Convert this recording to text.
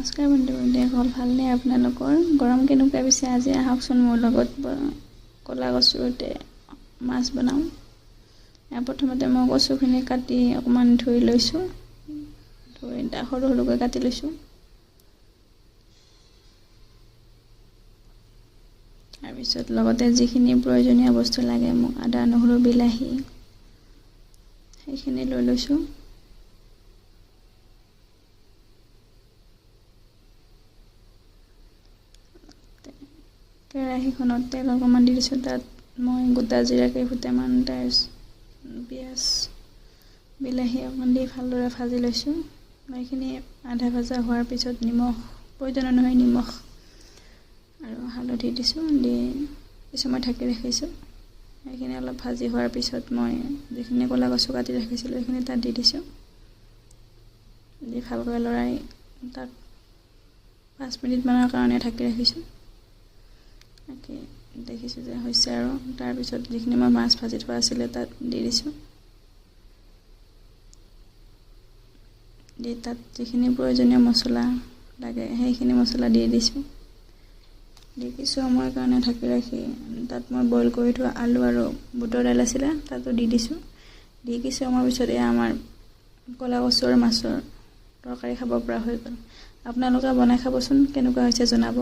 নমস্কাৰ বন্ধু বান্ধৱীসকল, ভালনে আপোনালোকৰ? গৰম কেনেকুৱা পিছে? আজি আহকচোন মোৰ লগত ক'লা কচুতে মাছ বনাওঁ। প্ৰথমতে মই কচুখিনি কাটি অকণমান ধুই লৈছোঁ, ধুই সৰু সৰুকৈ কাটি লৈছোঁ। তাৰপিছত লগতে যিখিনি প্ৰয়োজনীয় বস্তু লাগে মোক, আদা, নহৰু, বিলাহী, সেইখিনি লৈ লৈছোঁ। কেৰাহীখনত তেল অকণমান দি দিছোঁ। তাত মই গোটা জিৰা কেইফুটামান, তাৰপিছত পিঁয়াজ, বিলাহী অকণমান দি ভালদৰে ভাজি লৈছোঁ। এইখিনি আধা ভাজা হোৱাৰ পিছত নিমখ, প্ৰয়োজন অনুসৰি নিমখ আৰু হালধি দিছোঁ, দি কিছু সময় ঢাকি ৰাখিছোঁ। সেইখিনি অলপ ভাজি হোৱাৰ পিছত মই যিখিনি ক'লা কচু কাটি ৰাখিছিলোঁ, সেইখিনি তাত দি দিছোঁ। দি ভালকৈ লৰাই তাক 5 মিনিটমানৰ কাৰণে ঢাকি ৰাখিছোঁ। বাকী দেখিছোঁ যে হৈছে আৰু তাৰপিছত যিখিনি মই মাছ ভাজি থোৱা আছিলে, তাত দি দিছোঁ। দি তাত যিখিনি প্ৰয়োজনীয় মছলা লাগে, সেইখিনি মছলা দি দিছোঁ। দি কিছু সময়ৰ কাৰণে ঢাকি ৰাখি তাত মই বইল কৰি থোৱা আলু আৰু বুটৰ দাইল আছিলে, তাতো দি দিছোঁ। দি কিছু সময়ৰ পিছত এয়া আমাৰ ক'লা কচু আৰু মাছৰ তৰকাৰী খাব পৰা হৈ গ'ল। আপোনালোকে বনাই খাবচোন, কেনেকুৱা হৈছে জনাব।